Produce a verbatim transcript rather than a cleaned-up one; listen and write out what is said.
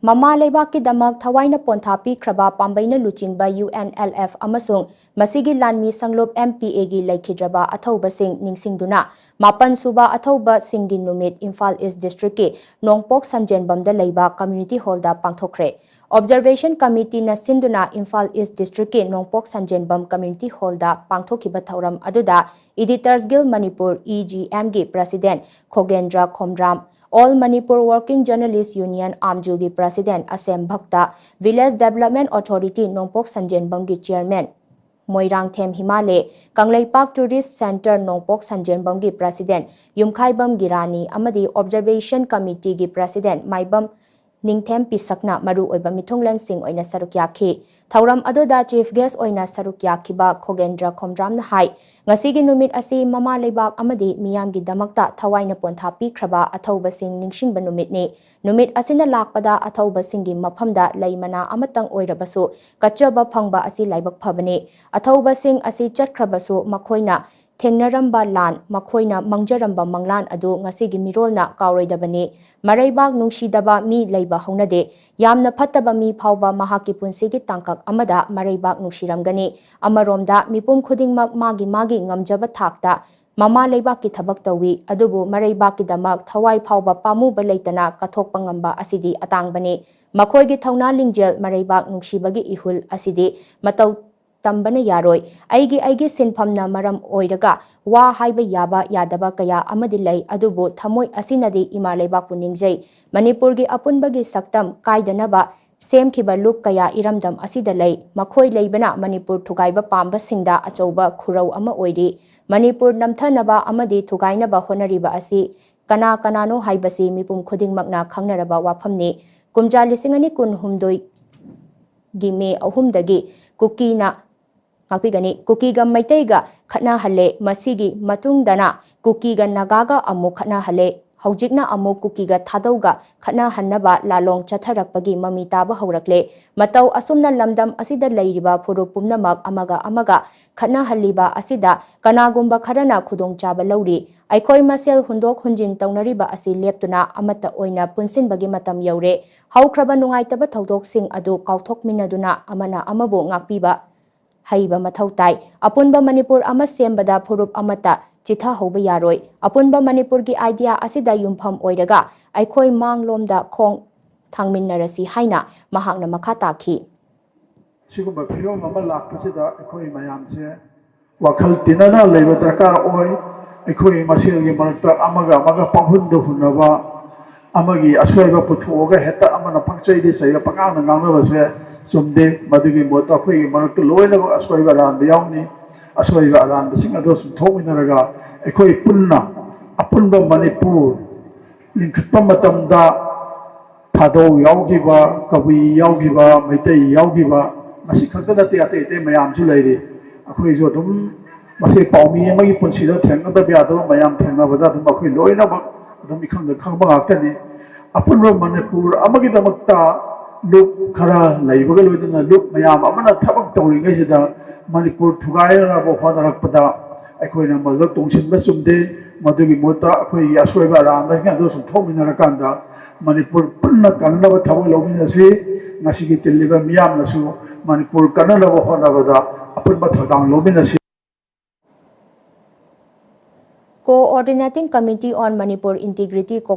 ꯃꯃꯥ ꯂꯩꯕꯥꯛꯀꯤꯗꯃꯛ ꯊꯋꯥꯏꯅ ꯄꯣꯟꯊꯥ ꯄꯤꯈ꯭ꯔꯕ ꯄꯥꯝꯕꯩꯅ ꯂꯨꯆꯤꯡꯕ U N L F ꯑꯃꯁꯨꯡ ꯃꯁꯤꯒꯤ ꯂꯥꯟꯃꯤ ꯁꯪꯂꯨꯞ M P Aꯒꯤ ꯂꯩꯈꯤꯗ꯭ꯔꯕ ꯑꯊꯧꯕꯁꯤꯡ ꯅꯤꯡꯁꯤꯡꯗꯨꯅ, ꯃꯥꯄꯟ ꯁꯨꯕ ꯑꯊꯧꯕꯁꯤꯡꯒꯤ ꯅꯨꯃꯤꯠ ꯏꯝꯐꯥꯜ ꯏꯁ ꯗꯤꯁꯇ꯭ꯔꯤꯛꯀꯤ ꯅꯣꯡꯄꯣꯛ ꯁꯟꯖꯦꯟꯕꯝꯗ ꯂꯩꯕ ꯀꯝꯃ꯭ꯌꯨꯅꯤꯇꯤ ꯍꯣꯜꯗ ꯄꯥꯡꯊꯣꯛꯈ꯭ꯔꯦ꯫ Observation Committeeꯅ ꯁꯤꯟꯗꯨꯅ ꯏꯝꯐꯥꯜ ꯏꯁ ꯗꯤꯁꯇ꯭ꯔꯤꯛꯀꯤ ꯅꯣꯡꯄꯣꯛ ꯁꯟꯖꯦꯟꯕꯝ ꯀꯝꯃ꯭ꯌꯨꯅꯤꯇꯤ ꯍꯣꯜꯗ ꯄꯥꯡꯊꯣꯛꯈꯤꯕ ꯊꯧꯔꯝ ꯑꯗꯨꯗ Editors Guild Manipur, E G M ꯒꯤ president Khogendra Khomdram, All Manipur Working Journalist Union, ꯑꯥꯝꯖꯨꯒꯤ president Asem Bhakta, Village Development Authority Nongpok ꯁꯟꯖꯦꯟꯕꯝꯒꯤ chairman Moirangthem Himale, Kangleipak Tourist Centre ꯅꯣꯡꯄꯣꯛ ꯁꯟꯖꯦꯟꯕꯝꯒꯤ ꯄ꯭ꯔꯁꯤꯗꯦꯟ ꯌꯨꯝꯈꯥꯏꯕꯝ ꯒꯤꯔꯥꯅꯤ ꯑꯃꯗꯤ Observation Committeeꯒꯤ ꯄ꯭ꯔꯁꯤꯗꯦꯟ ꯃꯥꯏꯕꯝ ꯅꯤꯡꯊꯦꯝ ꯄꯤꯁꯛꯅ ꯃꯔꯨꯑꯣꯏꯕ ꯃꯤꯊꯨꯡꯂꯦꯟꯁꯤꯡ ꯑꯣꯏꯅ ꯁꯔꯨꯛ ꯌꯥꯈꯤ꯫ ꯊꯧꯔꯝ ꯑꯗꯨꯗ Chief Guest ꯑꯣꯏꯅ ꯁꯔꯨꯛ ꯌꯥꯈꯤꯕ ꯈꯣꯒꯦꯟꯗ꯭ꯔ ꯈꯣꯝꯗ꯭ꯔꯥꯝꯅ ꯍꯥꯏ, ꯉꯁꯤꯒꯤ ꯅꯨꯃꯤꯠ ꯑꯁꯤ ꯃꯃꯥ ꯂꯩꯕꯥꯛ ꯑꯃꯗꯤ ꯃꯤꯌꯥꯝꯒꯤꯗꯃꯛꯇ ꯊꯋꯥꯏꯅ ꯄꯣꯟꯊꯥ ꯄꯤꯈ꯭ꯔꯕ ꯑꯊꯧꯕꯁꯤꯡ ꯅꯤꯡꯁꯤꯡꯕ ꯅꯨꯃꯤꯠꯅꯤ꯫ ꯅꯨꯃꯤꯠ ꯑꯁꯤꯅ ꯂꯥꯛꯄꯗ ꯑꯊꯧꯕꯁꯤꯡꯒꯤ ꯃꯐꯝꯗ ꯂꯩ ꯃꯅꯥ ꯑꯃꯇꯪ ꯑꯣꯏꯔꯕꯁꯨ ꯀꯠꯆꯕ ꯐꯪꯕ ꯑꯁꯤ ꯂꯥꯏꯕꯛ ꯐꯕꯅꯤ꯫ ꯑꯊꯧꯕꯁꯤꯡ ꯑꯁꯤ ꯆꯠꯈ꯭ꯔꯕꯁꯨ ꯃꯈꯣꯏꯅ ꯊꯦꯡꯅꯔꯝꯕ ꯂꯥꯟ, ꯃꯈꯣꯏꯅ ꯃꯪꯖꯔꯝꯕ ꯃꯪꯂꯥꯟ ꯑꯗꯨ ꯉꯁꯤꯒꯤ ꯃꯤꯔꯣꯜꯅ ꯀꯥꯎꯔꯣꯏꯗꯕꯅꯤ꯫ ꯃꯔꯩꯕꯥꯛ ꯅꯨꯡꯁꯤꯗꯕ ꯃꯤ ꯂꯩꯕ ꯍꯧꯅꯗꯦ꯫ ꯌꯥꯝꯅ ꯐꯠꯇꯕ ꯃꯤ ꯐꯥꯎꯕ ꯃꯍꯥꯛꯀꯤ ꯄꯨꯟꯁꯤꯒꯤ ꯇꯥꯡꯀꯛ ꯑꯃꯗ ꯃꯔꯩꯕꯥꯛ ꯅꯨꯡꯁꯤꯔꯝꯒꯅꯤ꯫ ꯑꯃꯔꯣꯝꯗ, ꯃꯤꯄꯨꯝ ꯈꯨꯗꯤꯡꯃꯛ ꯃꯥꯒꯤ ꯃꯥꯒꯤ ꯉꯝꯖꯕ ꯊꯥꯛꯇ ꯃꯃꯥ ꯂꯩꯕꯥꯛꯀꯤ ꯊꯕꯛ ꯇꯧꯏ, ꯑꯗꯨꯕꯨ ꯃꯔꯩꯕꯥꯛꯀꯤꯗꯃꯛ ꯊꯋꯥꯏ ꯐꯥꯎꯕ ꯄꯥꯝꯃꯨꯕ ꯂꯩꯇꯅ ꯀꯠꯊꯣꯛꯄ ꯉꯝꯕ ꯑꯁꯤꯗꯤ ꯑꯇꯥꯡꯕꯅꯤ꯫ ꯃꯈꯣꯏꯒꯤ ꯊꯧꯅꯥ ꯂꯤꯡꯖꯦꯜ, ꯃꯔꯩꯕꯥꯛ ꯅꯨꯡꯁꯤꯕꯒꯤ ꯏꯍꯨꯜ ꯑꯁꯤꯗꯤ ꯃꯇꯧ ꯇꯝꯕꯅ ꯌꯥꯔꯣꯏ꯫ ꯑꯩꯒꯤ, ꯑꯩꯒꯤ ꯁꯤꯟꯐꯝꯅ ꯃꯔꯝ ꯑꯣꯏꯔꯒ ꯋꯥ ꯍꯥꯏꯕ ꯌꯥꯕ ꯌꯥꯗꯕ ꯀꯌꯥ ꯑꯃꯗꯤ ꯂꯩ, ꯑꯗꯨꯕꯨ ꯊꯃꯣꯏ ꯑꯁꯤꯅꯗꯤ ꯏꯃꯥ ꯂꯩꯕꯥꯛꯄꯨ ꯅꯤꯡꯖꯩ꯫ ꯃꯅꯤꯄꯨꯔꯒꯤ ꯑꯄꯨꯟꯕꯒꯤ ꯁꯛꯇꯝ ꯀꯥꯏꯗꯅꯕ ꯁꯦꯝꯈꯤꯕ ꯂꯨꯞ ꯀꯌꯥ ꯏꯔꯝꯗꯝ ꯑꯁꯤꯗ ꯂꯩ꯫ ꯃꯈꯣꯏ ꯂꯩꯕꯅ ꯃꯅꯤꯄꯨꯔ ꯊꯨꯒꯥꯏꯕ ꯄꯥꯝꯕꯁꯤꯡꯗ ꯑꯆꯧꯕ ꯈꯨꯔꯧ ꯑꯃ ꯑꯣꯏꯔꯤ꯫ ꯃꯅꯤꯄꯨꯔ ꯅꯝꯊꯅꯕ ꯑꯃꯗꯤ ꯊꯨꯒꯥꯏꯅꯕ ꯍꯣꯠꯅꯔꯤꯕ ꯑꯁꯤ ꯀꯅꯥ ꯀꯅꯥꯅꯣ ꯍꯥꯏꯕꯁꯤ ꯃꯤꯄꯨꯝ ꯈꯨꯗꯤꯡꯃꯛꯅ ꯈꯪꯅꯔꯕ ꯋꯥꯐꯝꯅꯤ꯫ ꯀꯨꯝꯖꯥ ꯂꯤꯁꯤꯡ ꯑꯅꯤ ꯀꯨꯟꯍꯨꯝꯗꯣꯏꯒꯤ ꯃꯦ ꯑꯍꯨꯝꯗꯒꯤ ꯀꯨꯀꯤꯅ, ꯉꯥꯛꯄꯤꯒꯅꯤ, ꯀꯨꯀꯤꯒ ꯃꯩꯇꯩꯒ ꯈꯠꯅꯍꯜꯂꯦ꯫ ꯃꯁꯤꯒꯤ ꯃꯇꯨꯡꯗꯅ ꯀꯨꯀꯤꯒ ꯅꯥꯒꯥꯒ ꯑꯃꯨꯛ ꯈꯠꯅꯍꯜꯂꯦ꯫ ꯍꯧꯖꯤꯛꯅ ꯑꯃꯨꯛ ꯀꯨꯀꯤꯒ ꯊꯥꯗꯧꯒ ꯈꯠꯅꯍꯟꯅꯕ ꯂꯥꯂꯣꯡ ꯆꯠꯊꯔꯛꯄꯒꯤ ꯃꯃꯤ ꯇꯥꯕ ꯍꯧꯔꯛꯂꯦ꯫ ꯃꯇꯧ ꯑꯁꯨꯝꯅ ꯂꯝꯗꯝ ꯑꯁꯤꯗ ꯂꯩꯔꯤꯕ ꯐꯨꯔꯨꯞ ꯄꯨꯝꯅꯃꯛ ꯑꯃꯒ ꯑꯃꯒ ꯈꯠꯅꯍꯜꯂꯤꯕ ꯑꯁꯤꯗ ꯀꯅꯥꯒꯨꯝꯕ ꯈꯔꯅ ꯈꯨꯗꯣꯡꯆꯥꯕ ꯂꯧꯔꯤ꯫ ꯑꯩꯈꯣꯏ ꯃꯁꯦꯜ ꯍꯨꯟꯗꯣꯛ ꯍꯨꯟꯖꯤꯟ ꯇꯧꯅꯔꯤꯕ ꯑꯁꯤ ꯂꯦꯞꯇꯨꯅ ꯑꯃꯠꯇ ꯑꯣꯏꯅ ꯄꯨꯟꯁꯤꯟꯕꯒꯤ ꯃꯇꯝ ꯌꯧꯔꯦ꯫ ꯍꯧꯈ꯭ꯔꯕ ꯅꯨꯡꯉꯥꯏꯇꯕ ꯊꯧꯗꯣꯛꯁꯤꯡ ꯑꯗꯨ ꯀꯥꯎꯊꯣꯛꯃꯤꯟꯅꯗꯨꯅ ꯑꯃꯅ ꯑꯃꯕꯨ ꯉꯥꯛꯄꯤꯕ ꯍꯩꯕ ꯃꯊꯧ ꯇꯥꯏ꯫ ꯑꯄꯨꯟꯕ ꯃꯅꯤꯄꯨꯔ ꯑꯃ ꯁꯦꯝꯕꯗ ꯐꯨꯔꯨꯞ ꯑꯃꯠꯇ ꯆꯤꯊꯍꯧꯕ ꯌꯥꯔꯣꯏ꯫ ꯑꯄꯨꯟꯕ ꯃꯅꯤꯄꯨꯔꯒꯤ ꯑꯥꯏꯗꯤꯌꯥ ꯑꯁꯤꯗ ꯌꯨꯝꯐꯝ ꯑꯣꯏꯔꯒ ꯑꯩꯈꯣꯏ ꯃꯥꯡꯂꯣꯝꯗ ꯈꯣꯡ ꯊꯥꯡꯃꯤꯟꯅꯔꯁꯤ ꯍꯥꯏꯅ ꯃꯍꯥꯛꯅ ꯃꯈꯥ ꯇꯥꯈꯤ꯫ ꯁꯤꯒꯨꯝꯕ ꯐꯤꯕꯝ ꯑꯃ ꯂꯥꯛꯄꯁꯤꯗ ꯑꯩꯈꯣꯏ ꯃꯌꯥꯝꯁꯦ ꯋꯥꯈꯜ ꯇꯤꯟꯅꯅ ꯂꯩꯕ ꯗꯔꯀꯥꯔ ꯑꯣꯏ꯫ ꯑꯩꯈꯣꯏ ꯃꯁꯦꯜꯒꯤ ꯃꯔꯛꯇ ꯑꯃꯒ ꯑꯃꯒ ꯄꯥꯎꯍꯨꯟꯗ ꯍꯨꯟꯅꯕ, ꯑꯃꯒꯤ ꯑꯁꯣꯏꯕ ꯄꯨꯊꯣꯛꯑꯒ ꯍꯦꯛꯇ ꯑꯃꯅ ꯄꯪꯆꯩꯗ ꯆꯩꯕ, ꯄꯉꯥꯡꯗ ꯉꯥꯡꯅꯕꯁꯦ ꯆꯨꯝꯗꯦ꯫ ꯃꯗꯨꯒꯤ ꯃꯍꯨꯠꯇ ꯑꯩꯈꯣꯏꯒꯤ ꯃꯔꯛꯇ ꯂꯣꯏꯅꯃꯛ ꯑꯁꯣꯏꯕ ꯑꯔꯥꯟꯕ ꯌꯥꯎꯅꯤ꯫ ꯑꯁꯣꯏꯕ ꯑꯔꯥꯟꯕꯁꯤꯡ ꯑꯗꯨ ꯆꯨꯝꯊꯣꯛꯃꯤꯟꯅꯔꯒ ꯑꯩꯈꯣꯏ ꯄꯨꯟꯅ ꯑꯄꯨꯟꯕ ꯃꯅꯤꯄꯨꯔ ꯂꯤꯡꯈꯠꯄ ꯃꯇꯝꯗ ꯊꯥꯗꯧ ꯌꯥꯎꯈꯤꯕ, ꯀꯕꯨꯏ ꯌꯥꯎꯈꯤꯕ, ꯃꯩꯇꯩ ꯌꯥꯎꯈꯤꯕ, ꯃꯁꯤ ꯈꯛꯇ ꯅꯠꯇꯦ, ꯑꯇꯩ ꯑꯇꯩ ꯃꯌꯥꯝꯁꯨ ꯂꯩꯔꯤ꯫ ꯑꯩꯈꯣꯏꯁꯨ ꯑꯗꯨꯝ ꯃꯁꯤ ꯄꯥꯎꯃꯤ ꯑꯃꯒꯤ ꯄꯨꯟꯁꯤꯗ ꯊꯦꯡꯅꯗꯕ ꯌꯥꯗꯕ ꯃꯌꯥꯝ ꯊꯦꯡꯅꯕꯗ ꯑꯗꯨꯝ ꯑꯩꯈꯣꯏ ꯂꯣꯏꯅꯃꯛ ꯑꯗꯨꯝ ꯏꯈꯪꯗ ꯈꯪꯕ ꯉꯥꯛꯇꯅꯤ꯫ ꯑꯄꯨꯟꯕ ꯃꯅꯤꯄꯨꯔ ꯑꯃꯒꯤꯗꯃꯛꯇ ꯂꯨꯞ ꯈꯔ ꯂꯩꯕꯒ ꯂꯣꯏꯅꯅ ꯂꯨꯞ ꯃꯌꯥꯝ ꯑꯃꯅ ꯊꯕꯛ ꯇꯧꯔꯤꯉꯩꯁꯤꯗ ꯃꯅꯤꯄꯨꯔ ꯊꯨꯒꯥꯏꯅꯅꯕ ꯍꯣꯠꯅꯔꯛꯄꯗ ꯑꯩꯈꯣꯏꯅ ꯃꯗꯨꯗ ꯇꯣꯡꯁꯤꯟꯕ ꯆꯨꯝꯗꯦ꯫ ꯃꯗꯨꯒꯤ ꯃꯍꯨꯠꯇ ꯑꯩꯈꯣꯏꯒꯤ ꯑꯁꯣꯏꯕ ꯑꯔꯥꯟꯕꯁꯤꯡ ꯑꯗꯨ ꯆꯨꯝꯊꯣꯛꯃꯤꯟꯅꯔꯀꯥꯟꯗ ꯃꯅꯤꯄꯨꯔ ꯄꯨꯟꯅ ꯀꯟꯅꯅꯕ ꯊꯕꯛ ꯂꯧꯃꯤꯟꯅꯁꯤ꯫ ꯉꯁꯤꯒꯤ ꯇꯤꯜꯂꯤꯕ ꯃꯤꯌꯥꯝꯅꯁꯨ ꯃꯅꯤꯄꯨꯔ ꯀꯟꯅꯅꯕ ꯍꯣꯠꯅꯕꯗ ꯑꯄꯨꯟꯕ ꯊꯧꯗꯥꯡ ꯂꯧꯃꯤꯟꯅꯁꯤ꯫ Coordinating Committee on Manipur Integrity